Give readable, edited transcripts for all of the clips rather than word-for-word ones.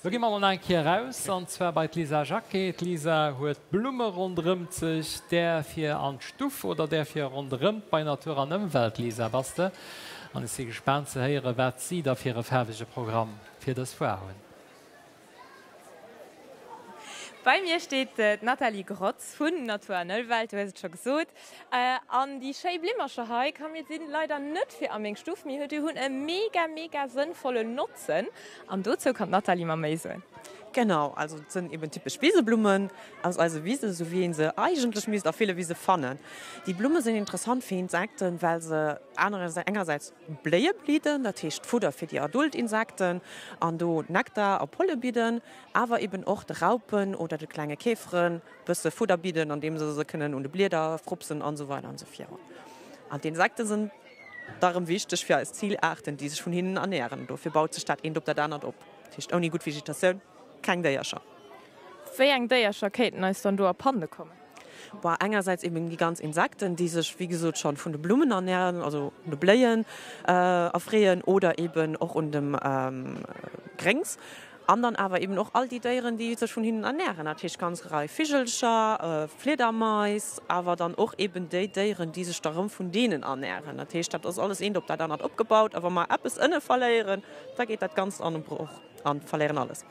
Lo gi mer mol nach eng Kéier eraus, an zwar bei d'Lisa Jacqué. D'Lisa huet Blumme ronderëmt sech, där fir an d'Stuff oder där fir ronderëm d'Bei Natur an Ëmwelt. Lisa, bass de? An ech si gespaant ze héieren, wat si da fir e faarwege Programm fir dës Foire hunn. Bei mir steet d'Nathalie Grotz vun Natur an Ëlwelt, du hues et scho gesot. An déi schéi Blimmercher hei, Camille, sinn leider net fir a meng Stuff, mee déi hunn e mega, mega sënnvollen Notzen. An dozou kann d'Nathalie mer méi soen. Genau, also et sënn eben typesch Wiseblummen aus eise Wisen, esou wéi een se eigentlech misst a ville Wise fannen. Déi Blumme sinn interessant fir Insekten, well se engersäits Bléie bidden, dat heescht Fudder fir déi adult Insekten an do Nektar a Polle bidden, awer eben och de Raupen oder de klenge Käferen bësse Fudder bidden, andeem se se kënnen un de Blieder frupsen an esou weider an esou virun. An d'Insekte sinn da rëm wichteg fir eis Zilaarten, déi sech vun hinnen ernären. Dofir baut sech dat eent op dat anert op. Dat heescht ouni gutt Vegetatioun keng Déiercher. Wéi eng Déiercher kéinten eis dann do abhande kommen? Bon, engersäits eben déi ganz Insekten, déi sech, wéi gesot, schonn vun de Blummen ernären, also un de Bléien erfreeën oder eben och un dem Gréngs. An dann awer eben och all déi Déieren, déi sech vun hinnen ernären, dat heescht ganz Rei Vigelcher, Fliedermais, awer dann och eben déi Déieren, déi sech da rëm vun deenen ernären. Dat heescht, dat ass alles eent op dat anert opgebaut a wa mer eppes ënne verléieren, da geet dat Ganzt an de Broch a verléieren alles.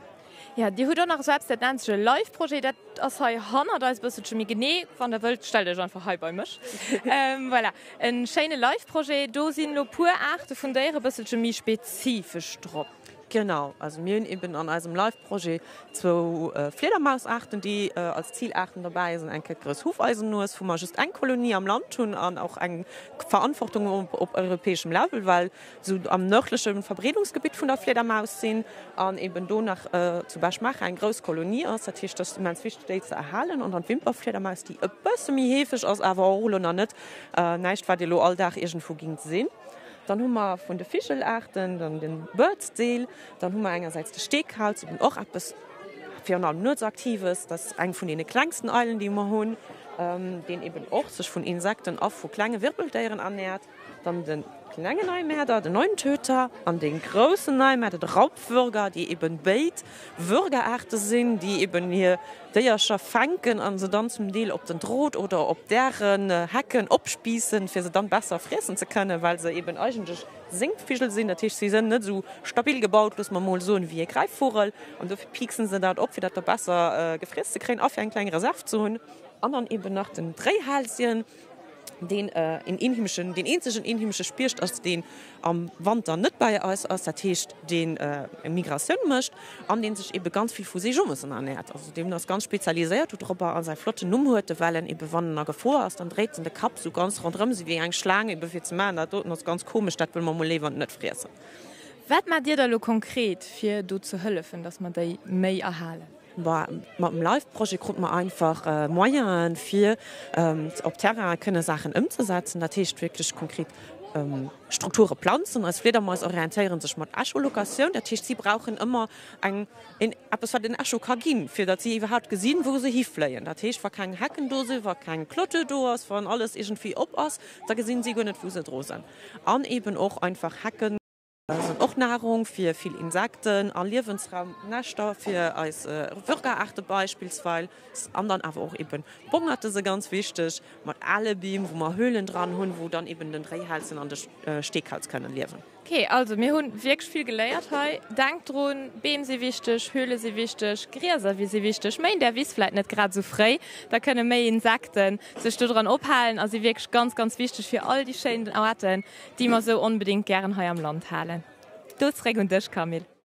Jo, Dir hutt och nach esou eppes, dat nennt sech e Live-Projet. Dat ass hei hannert eis e bësselche méi genee. Wann Der wëllt, stellt Iech einfach hei bei mech. Voilà, e schéine Live-Projet. Do sinn elo puer Aarte vun Déiere e bësselche méi spezifesch drop. Genau, also mir hunn eben an eisem Live-Projet zwou Fliedermausaarten, déi als Zilaarten dobäi sinn. Eng Kéier d'Grouss Hufeisennues, wou mer just eng Kolonie am Land hunn an och eng Verantwortung op europäeschem Level, well sou am nërdleche Verbreedungsgebitt vun der Fliedermaus sinn an eben do nach zu Bech-Maacher eng grouss Kolonie ass. Dat heescht, et ass immens wichteg, déi ze erhalen. An dann d'Wimperfliedermaus, déi e bësse méi heefeg ass, awer och elo nach net näischt, wat Dir elo all Dag iergendwou gingt gesinn. Dann hu mer vun de Vigelaarten dann den Birdsdeel. Dann hu mer engersäits de Steekals, eben och eppes virun allem Nuetsaktives. Dat ass eng vun deene klengsten Eilen, déi mer hunn, deen eben och sech vun Insekten a vu klenge Wirbeldéieren ernäert. Dann de klengen Neimäerder, den Neuntöter, an dee groussen Neimäerder, de Raubwürger, déi eben béid Würgeraarte sinn, déi eben hir Déiercher fänken a se dann zum Deel op den Drot oder op dären Hecken opspiissen, fir se dann besser friessen ze kënnen, well se eben eigentlech Séngvigel sinn. Dat heescht, si sënn net esou stabil gebaut, loosse mer mol soen, wéi e Gräifvugel. An dofir piiksen se dat op, fir dat da besser gefriess ze kréien a fir eng kleng Reserv ze hunn. An dann eben nach den Dréihälschen. deen een eenheemeschen, deen eenzegen eenheemesche Spiecht ass, deen am Wanter net bei eis ass, dat heescht deen eng Migratioun mécht an dee sech ebe ganz vill vu Seejomessen ernäert. Also deen ass ganz spezialiséiert dodropper a säi flotten Numm huet e, well en ebe wann en a Gefor ass, dann dréit en de Kapp sou ganz ronderëm, sou wéi eng Schlaang ebe fir ze maachen, dat doten ass ganz komesch, dat wëlle mer mol léiwer net friessen. Wat maacht Dir da lo konkret, fir do ze hëllefen, datt mer déi méi erhalen? Mat dem Life-Projet krute mer einfach Moyenen, fir op Terrain kënne Saachen ëmzesetzen. Dat heescht wierklech konkret Strukture planzen. Eis Fliedermais orientéiere sech mat Echolocatioun. Dat heescht, si brauchen ëmmer eng, een, eppes, wat en Echo ka ginn, fir datt si iwwerhaapt gesinn, wou se hifléien. Dat heescht, wa keng Hecken do sinn, wa keng Clôture do ass, wann alles iergendwéi op ass, da gesinn si guer net, wou se dru sinn. An eeben och einfach Hecken. Sinn och Nahrung fir vill Insekten a Liewensraum, Näschter fir eis Würgeraarte beispillsweil an dann awer och eben Bongerte si ganz wichteg mat ale Beem, wou mer Höhlen dran hunn, wou dann eben den Dréihälsen an de Steekalz kënnen liewen. Ok, also mir hunn wierklech vill geléiert hei. Denkt drun, Beem si wichteg, Höhle si wichteg, Grieser si wichteg. Méint är Wiss vläit net grad esou fréi, da kënne méi Insekten sech dodran ophalen a si wierklech ganz, ganz wichteg fir all déi schéin Aarten, déi mer esou onbedéngt gären hei am Land halen. Do zréck un dech, Camille.